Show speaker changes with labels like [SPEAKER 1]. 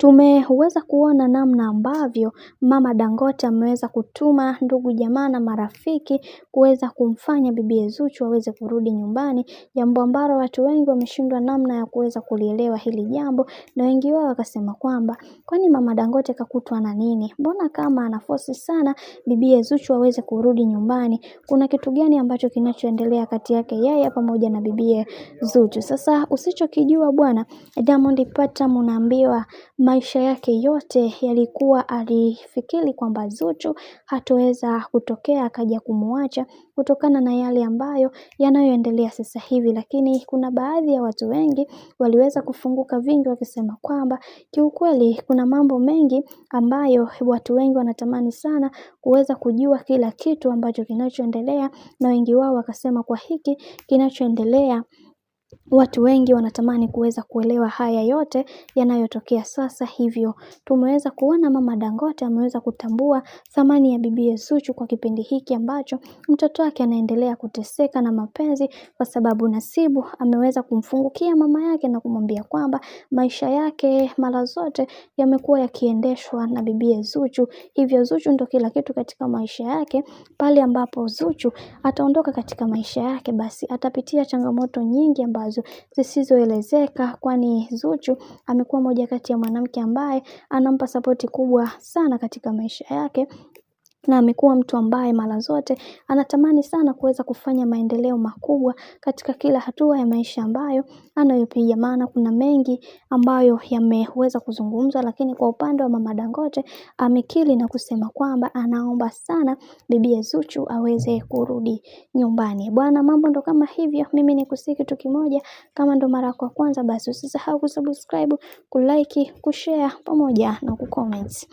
[SPEAKER 1] Tumeweza kuona namna ambavyo Mama Dangote ameweza kutuma ndugu jamaa na marafiki kuweza kumfanya bibiye Zuchu aweze kurudi nyumbani, jambo ambalo watu wengi wameshindwa namna ya kuweza kulielewa hili jambo, na wengi wao wakasema kwamba kwani Mama Dangote kakutwa na nini? Mbona kama anafosi sana bibiye Zuchu aweze kurudi nyumbani? Kuna kitu gani ambacho kinachoendelea kati yake yeye pamoja na bibiye Zuchu? Sasa usichokijua bwana, Diamond Platnumz unaambiwa maisha yake yote yalikuwa alifikiri kwamba Zuchu hatoweza kutokea akaja kumuacha kutokana na yale ambayo yanayoendelea sasa hivi, lakini kuna baadhi ya watu wengi waliweza kufunguka vingi wakisema kwamba kiukweli kuna mambo mengi ambayo watu wengi wanatamani sana kuweza kujua kila kitu ambacho kinachoendelea, na wengi wao wakasema kwa hiki kinachoendelea watu wengi wanatamani kuweza kuelewa haya yote yanayotokea sasa. Hivyo tumeweza kuona Mama Dangote ameweza kutambua thamani ya bibiye Zuchu kwa kipindi hiki ambacho mtoto wake anaendelea kuteseka na mapenzi, kwa sababu Nasibu ameweza kumfungukia mama yake na kumwambia kwamba maisha yake mara zote yamekuwa yakiendeshwa na bibiye Zuchu, hivyo Zuchu ndo kila kitu katika maisha yake. Pale ambapo Zuchu ataondoka katika maisha yake, basi atapitia changamoto nyingi ambazo zisizoelezeka, kwani Zuchu amekuwa moja kati ya mwanamke ambaye anampa sapoti kubwa sana katika maisha yake na amekuwa mtu ambaye mara zote anatamani sana kuweza kufanya maendeleo makubwa katika kila hatua ya maisha ambayo anayopiga, maana kuna mengi ambayo yameweza kuzungumzwa, lakini kwa upande wa Mama Dangote amekiri na kusema kwamba anaomba sana bibiye Zuchu aweze kurudi nyumbani. Bwana, mambo ndo kama hivyo. Mimi ni kusihi kitu kimoja, kama ndo mara yako ya kwanza, basi usisahau kusubscribe, kulike, kushare pamoja na kucomment.